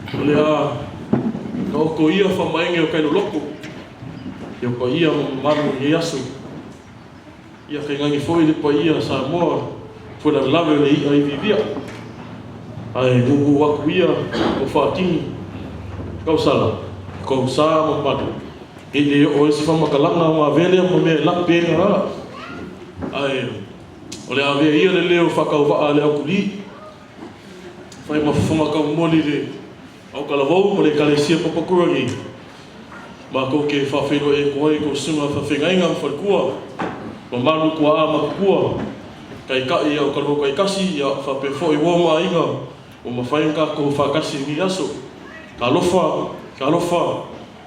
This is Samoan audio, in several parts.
O le a taoto ia faamaene o Kailoloko i o paia ma mamalu o lenei aso. Ia tainane foi le paia o Samoa foi lavelave o le i'a iviivia. Ae nuunuu atu ia o faatini tausala i kou sa ma mamalu ne i le oo ai se faamatalaga ona avea lea ma mea e lape ai le agaga. Ae o le a avea ia le leo faatauvaa a le autulii fai ma fofoga taumoli i le autalavou ma le Ekalesia Papakurangi matou te faafeiloai atu ai i tou susuga faafeagaiga ma faletua, mamalu tuaa ma tutua, taitai autalavou taitasi, ia faapea foi uo ma aiga ua mafai ona tatou faatasi i lenei aso. Talofa, talofa,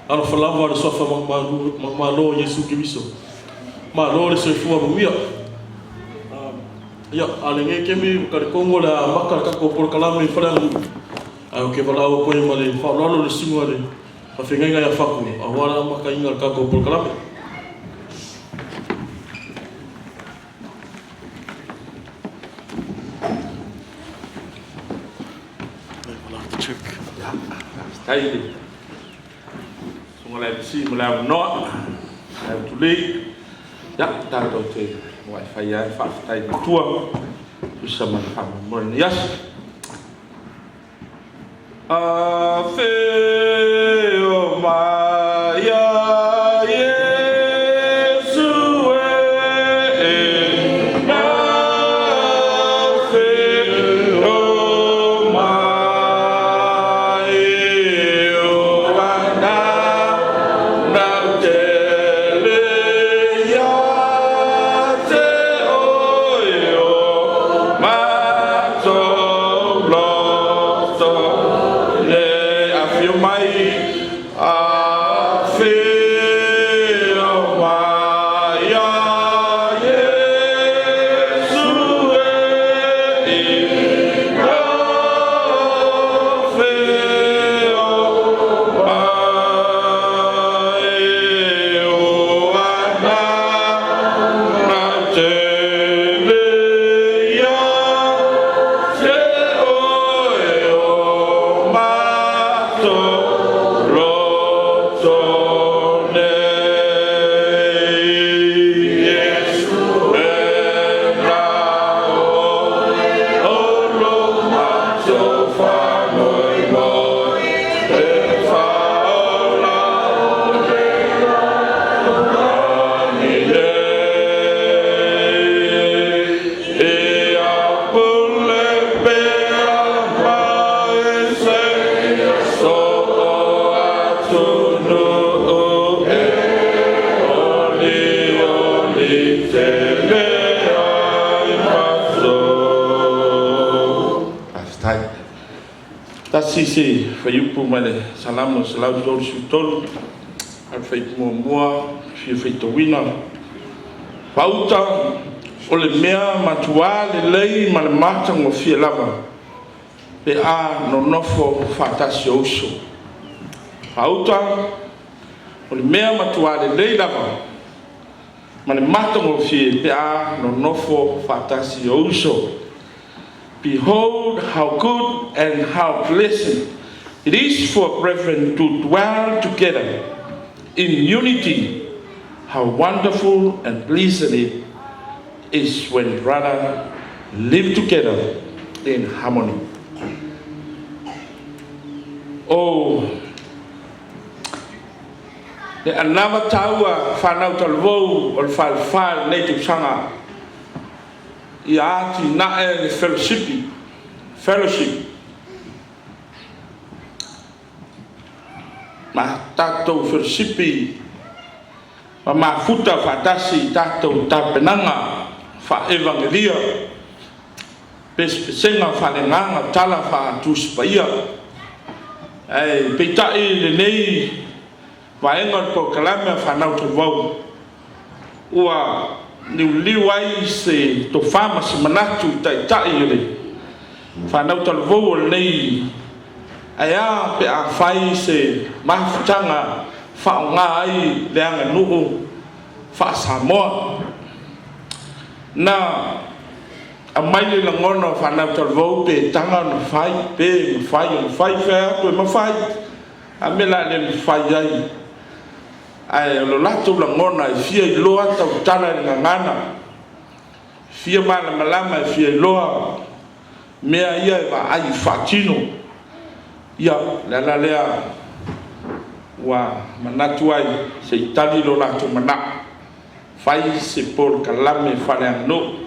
alofa lava le Suafa Manumalo o Iesu Keriso. Malo le soifua manuia. Ia, a o lenei taimi ua talitonu o le a amata le tatou polokalame i Faleaganuu, ae ou te valaau atu ai ma le faaaloalo i le susuga i le faafeagaiga ia Fatu aua le amataina o le tatou polokalame. Faafetai i le susuga i le MC mo le avanoa, le autulei. Ia, tatou te muai fai lava le faafetai i le Atua e tusa ma le faamoemoe o lenei aso. Afio mai a Iesu e, Afio mai o anau tele ia te oe o matou loto le afio mai, afio mai a Iesu e, Afio mai o anau tele ia te oe o matou loto nei. Iesu e na o lo matou faamoemoe e faaola o lagi nei. Ia pule pea mai seia so o atunuu e olioli tele ai matou. Faafetai. Tasi se fuaiupu mai le Salamo 133, a le fuaiupu muamua fia faitauina. Pauta o le mea matuā lelei ma le matagofie lava pe a nonofo faatasi o uso. Pauta o le mea matuā lelei lava ma le matagofie pe a nonofo faatasi o uso. Behold how good and how pleasant it is for brethren to dwell together in unity. How wonderful and pleasant it is when brothers live together in harmony. O le anava taua whanau talavou o le whale nei tausaga ia atinae le fellowship, fellowship ma tatou fellowship ma mafuta faatasi i tatou tapenaga faa-evangelia, pesepesega faaleagaga, tala faa-Tusi Paia. Ae peitai lenei vaega o le polokalame a fanau talavou ua liuliu ai se tofa ma se manatu i taitai o le fanau talavou o lenei, ae a pe a fai se mafutaga faaaoga ai le aganuu faa-Samoa. Na Aumai le lagona o fanau talavou pe taga ona fai, pe mafai ona fai, fai atu e mafai, a mea o le a le mafai ai? Ae o lo latou lagona e fia iloa tautala i le gagana, fia malamalama e fia iloa mea ia e vaai i faatino. Ia, o le ala lea ua manatu ai se i tali lo latou manao, fai se polokalame faaleaganuu.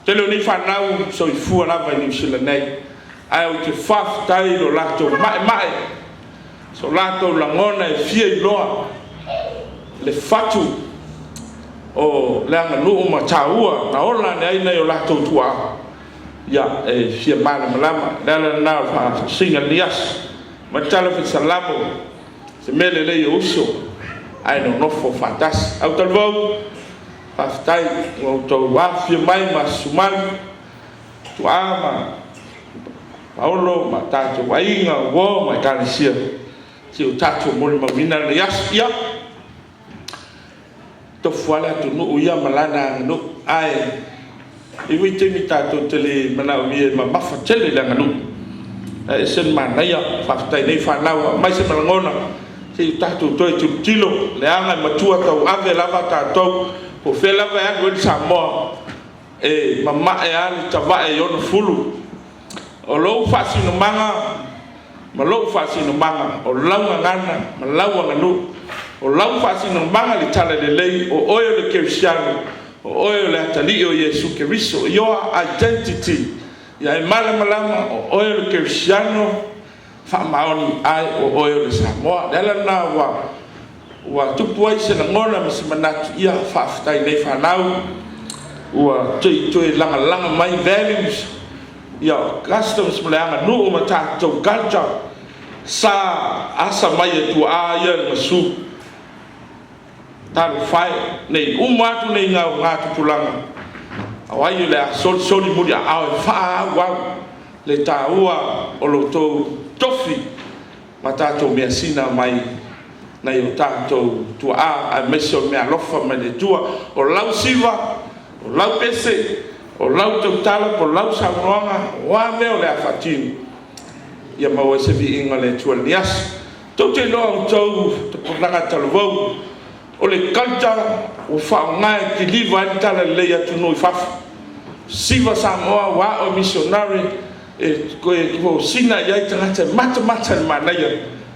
Tele o nei fanau soifua lava i Niu Sila nei, ae ou te faafetai i lo latou ma'ema'e, so latou lagona e fia iloa le fatu o le aganuu ma taua na ola ane ai nai o latou tuaa, ia, e fia malamalama. O le ala lena o le faasiga i lenei aso. Ma le tala fai Salamo, se mea lelei e uso ae nonofo faatasi. Au talavou, faafetai ua outou afifio mai ma susu mai, tuaa ma Paolo ma tatou aiga, uo ma ekalesia, se i o tatou molimauina lenei aso. Ia, tofu lava le atunuu ia ma lana aganuu, ae e i ai foi taimi tatou te le manaomia e mamafa tele le aganuu, ae ese le manaia. Faafetai i nei fanau ua aumai se lagona, se i o tatou toe tilotilo, leaga e matua tauave lava tatou, po o fea lava e alu ai le Samoa, e mamae lava le tavae i ona fulu. O lou faasinomaga ma lou faasinomaga, o lau gagana ma lau aganuu, o lau faasinomaga i le talalelei, o oe o le kerisiano, o oe o le atalii o Iesu Keriso, your identity. Ia e malamalama o oe o le kerisiano faamaoni, ae o oe o le Samoa. O le ala lena ua tupu ai se lagona ma se manatu, ia faafetai i nei fanau ua toe lagalaga mai values, ia customs ma le aganuu ma tatou culture sa asa mai e tuaa ia i le gasu. Talofa e, ne i uma atu nei augatupulaga, o ai o le a solisoli muliaao e faaauau le taua o lo outou tofi ma tatou measina mai nai o tatou tuaa, aemaise o le meaalofa mai le Atua. O lau siva, o lau pese, o lau tautala po o lau saunoaga, o a mea o le a faatino, ia maua ai se viiga o le Atua i lenei aso. Tou te iloa outou tupulaga talavou, o le culture ua faaaoga e kiliva ai le talalelei i atunuu i fafo. Siva Samoa ua ao i misionare e tosina i ai tagata e matamata i le manaia,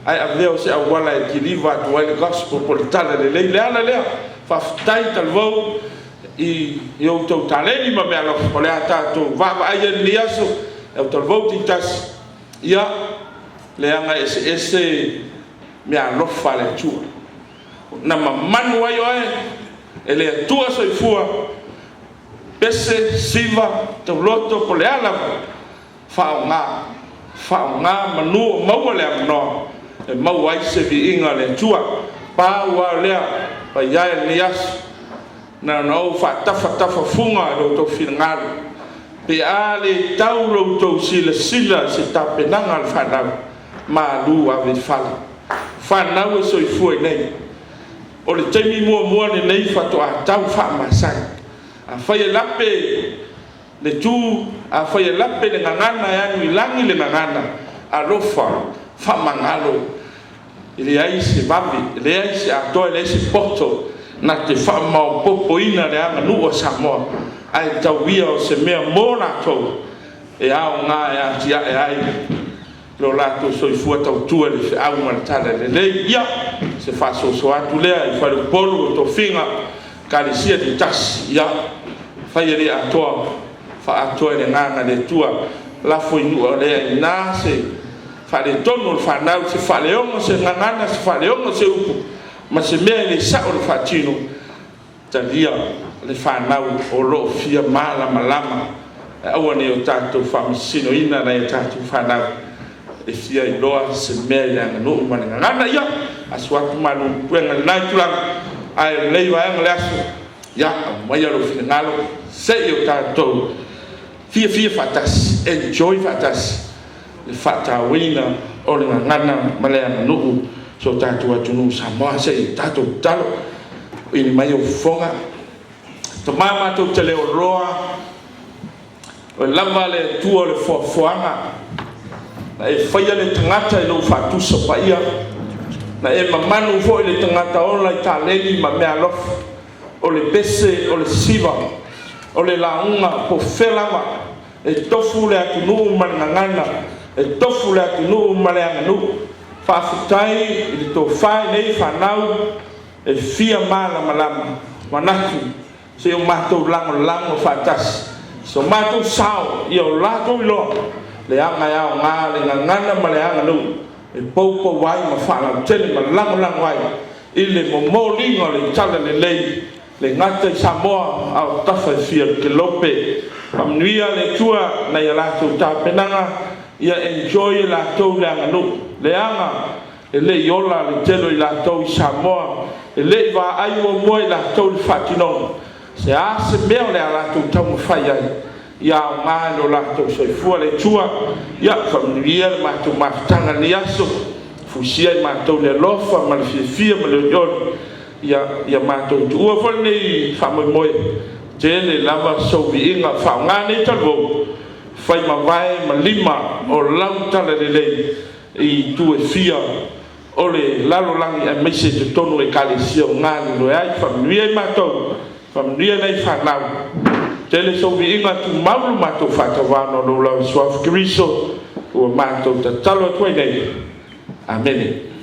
ae avea o se auala e kiliva atu ai le gospel po o le talalelei. O le ala lea, faafetai talavou i outou taleni ma meaalofa o le a tatou vaavaai ai i lenei aso, le au talavou teitasi, ia, leaga e eseese meaalofa a le Atua. Na mamanu ai oe e le Atua Soifua, pese, siva, tauloto, po o le a lava, faaaoga, faaaoga manu o maua le avanoa e maua ai se viiga o le Atua. Pau lava lea, paia e o lenei aso, na ona ou faatafatafafuga i lo outou finagalo, pe a le tau lo outou silasila i se tapenaga a le fanau, malu ave i fale. O fanau e soifua i inei, o le taimi muamua lenei faatoa tau faamasani. Afai e lape le tu, afai e lape le gagana e alu i lagi le gagana, alofa, faamagalo. E leai se vave, e leai se atoa, e leai se poto na te faamaopoopoina le aganuu a Samoa, ae tau ia o se mea mo latou e aoga e atiae ai lo latou soifua tautua i le feau ma le talalelei. Ia, se faasoasoa atu lea i faleupolu o tofiga, ekalesia taitasi, ia, fai e le atoa, faaatoa e le Agaga o le Atua. Lafo i nuu le aina se faaletonu o le fanau, se faaleogo se gagana, se faaleogo se upu, ma se mea e le sao le faatino, talia le fanau o lo o fia malamalama. Ae aua ne i o tatou faamasinoina nai a tatou fanau e fia iloa se mea i le aganuu ma le gagana. Ia, asu atu malu i puega i lena itulagi, ae o lenei vaega o le aso, ia, aumaia lou finagalo se i o tatou fiafia faatasi, enjoy faatasi le faatauaina o le gagana ma le aganuu o si o tatou atunuu o Samoa. Se i tatou tatalo, vili mai ou fofoga. Tama matou te le oloa. Oe lava le Atua o le foafoaga, na e faia le tagata i lou faatusa paia, na e mamanu foi le tagata ola i taleni ma meaalofa, o le pese, o le siva, o le lauga, po o fea lava, e tofu le atunuu ma le gagana, e tofu le atunuu ma le aganuu. Faafetai i le tofa i nei fanau e fia malamalama, manatu se i o matou lagolago faatasi so matou sao ia o latou iloa le aga e aoga le gagana ma le aganuu e poupou ai ma faalautele ma lagolago ai i le momoliga o le talalelei le gata i Samoa a o tafa e fia o le kelope. Faamanuia le Atua i nai a latou tapenaga, ia enjoy e latou le aganuu, leaga e le i ola le tele o i latou i Samoa, e le i vaai muamua i latou i le faatinoga. Se a se mea o le a latou taumafai ai, ia aoga i lo latou soifua. Le Atua, ia faamanuia le matou mafutaga i lenei aso, fusia i matou i le alofa ma le fiafia ma le olioli. Ia matou tuua foi lenei faamoemoe, tele lava sou viiga, faaaoga nei talavou e fai ma vae ma lima o lau talalelei i itu e fia o le lalolagi aemaise i totonu o Ekalesia o galulue ai. Faamanuia i matou, faamanuia nai fanau, tele sou viiga, tumau lo matou faatauva ona o lou laua Suafa Keriso ua matou tatalo atu ai nei. Amene.